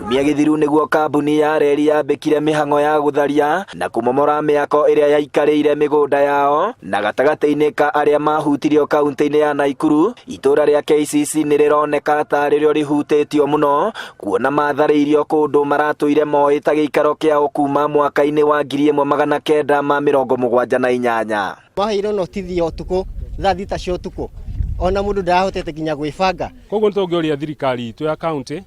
Kiumia gĩthiru nĩguo kambuni ya reri yambĩkire mĩhang'o ya gũtharia na kũmomora mĩako ĩrĩa yaikarĩire mĩgũnda yao na gatagatĩ-inĩ ka arĩa mahutirio kaunti-inĩ ya Naikuru, itũũra rĩa KCC nĩ rĩroneka ta rĩrĩo rĩhutĩtio mũno kuona matharĩirio kũndũ maratũire moĩ ta gĩikaro kĩao kuma mwaka-inĩ wa 1978. Maheirwo notithi ya ũtukũ thaa 6 cia ũtukũ, ona mũndũ ndarahotete nginya gwĩbanga. Koguo nĩ tũngĩũria thirikari itũ ya kaunti,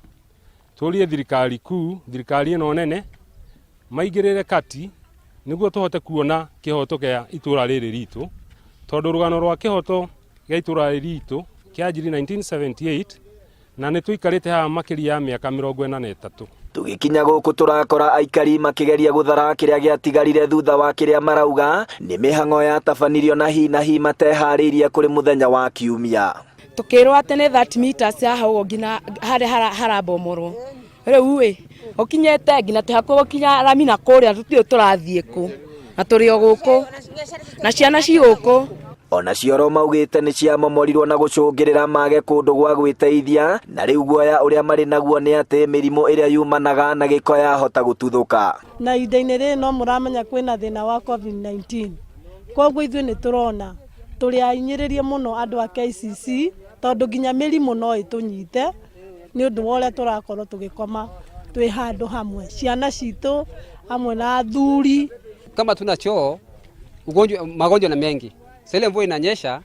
tũrie thirikari kuu, thirikari ĩno nene, maingĩrĩre kati nĩguo tũhote kuona kĩhoto kĩa itũra rĩrĩ ritũ, tondũ rũgano rwa kĩhoto gĩa itũra rĩrĩ ritũ kĩanjirie 1978 na nĩ tũikarĩte haha makĩria ya mĩaka 43. Tũgĩkinya gũkũ tũrakora aikari makĩgeria gũthara kĩrĩa gĩatigarire thutha wa kĩrĩa marauga nĩ mĩhang'o yatabanirio na hi na hi mateharĩirie kũrĩ mũthenya wa Kiumia. Tukirwo atĩ nĩ 30 meters ya hau nginya harĩa harabomorwo rĩu ĩ ũkinyĩte nginya twĩ hakuhĩ gũkinya rami na kũrĩa tũtiũĩ tũrathiĩ kũ na tũrĩ o gũkũ na ciana ci gũkũ. Ona cioro maugĩte nĩ ciamomorirwo na gũcũngĩrĩra mage kũndũ gwa gwĩteithia na rĩu guoya ũrĩa marĩ naguo nĩ atĩ mĩrimũ ĩrĩa yumanaga na gĩko yahota gũtuthũka. Na ihinda-inĩ rĩrĩ no mũramenya kwĩna thĩna wa COVID-19, koguo ithuĩ nĩ tũrona tũrĩ ahinyĩrĩrie mũno andũ a KCC tondũ nginya mĩrimũ no ĩtũnyite nĩ ũndũ wa ũrĩa tũrakorwo tũgĩkoma twĩ handũ hamwe, ciana citũ hamwe na athuri. Kama tuna choo, ugonjwa, magonjwa na mengi. Sasa ile mvua inanyesha,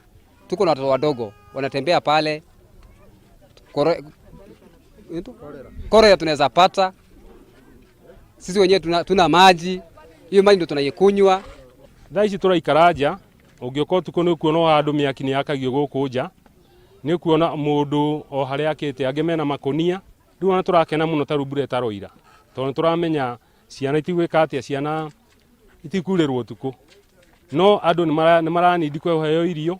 tuko na watoto wadogo wanatembea pale, korera tunaweza pata sisi wenyewe, tuna maji, hiyo maji ndio tunaikunywa. Thaa ici tũraikara nja, ũngĩũka ũtukũ nĩ ũkuona o handũ mĩaki nĩ yakagio gũkũ nja, nĩ ũkuona mũndũ o harĩa akĩte, angĩ mena makũnia. Rĩu ona tũrakena mũno ta rĩu mbura ĩtaroira, tondũ nĩ tũramenya ciana itigwĩka atĩa, ciana itikurĩrwo ũtukũ. No andũ nĩ maranindi kũheo irio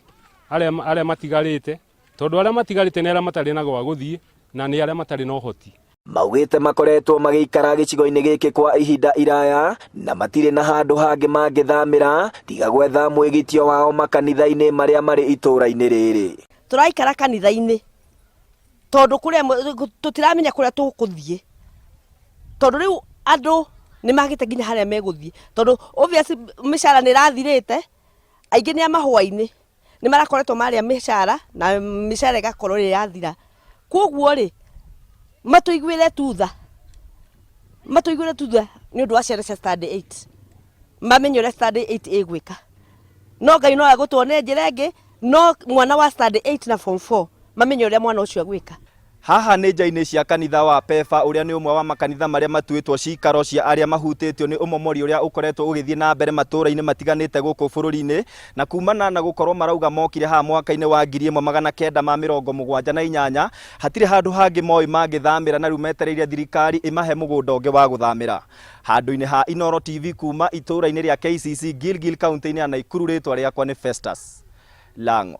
arĩa matigarĩte, tondũ arĩa matigarĩte nĩ arĩa matarĩ na gwa gũthiĩ na nĩ arĩa matarĩ na ũhoti. Maugĩte makoretwo magĩikara gĩcigo-inĩ gĩkĩ kwa ihinda iraya na matirĩ na handũ hangĩ mangĩthamĩra tiga gwetha mwĩgitio wao makanitha-inĩ marĩa marĩ itũũra-inĩ rĩrĩ. Tũraikara kanitha-inĩ tondũ kũrĩa tũtiramenya kũrĩa tũkũthiĩ, tondũ rĩu andũ nĩ magĩte nginya harĩa megũthiĩ, tondũ obviously mĩcara nĩ ĩrathirĩte, aingĩ nĩ a mahũa-inĩ nĩ marakoretwo marĩa mĩcara na mĩcara ĩgakorwo ĩ yathira. Koguo rĩ, matũiguĩre tu tha, matũiguĩre tu tha nĩ ũndũ wa ciana cia standard 8, mamenye ũrĩa standard 8 ĩgwĩka. No Ngai no agũtuonie njĩra ĩngĩ, no mwana wa standard 8 na form 4 mamenye ũrĩa mwana ũcio agwĩka. Haha nĩ nja-inĩ cia kanitha wa PEFA ũrĩa nĩ ũmwe wa makanitha marĩa matuĩtwo cikaro cia arĩa mahutĩtio nĩ ũmomori ũrĩa ũkoretwo ũgĩthiĩ na mbere matũũra-inĩ matiganĩte gũkũ bũrũri-inĩ, na kumana na gũkorwo marauga mokire haha mwaka-inĩ wa 1978, hatirĩ handũ hangĩ moĩ mangĩthamĩra na rĩu metereire thirikari ĩmahe mũgũnda ũngĩ wa gũthamĩra. Handũ-inĩ ha Inooro TV kuma itũũra-inĩ rĩa KCC Gilgil kaunti-inĩ ya Naikuru, rĩtwa rĩakwa nĩ Festus Lang'o.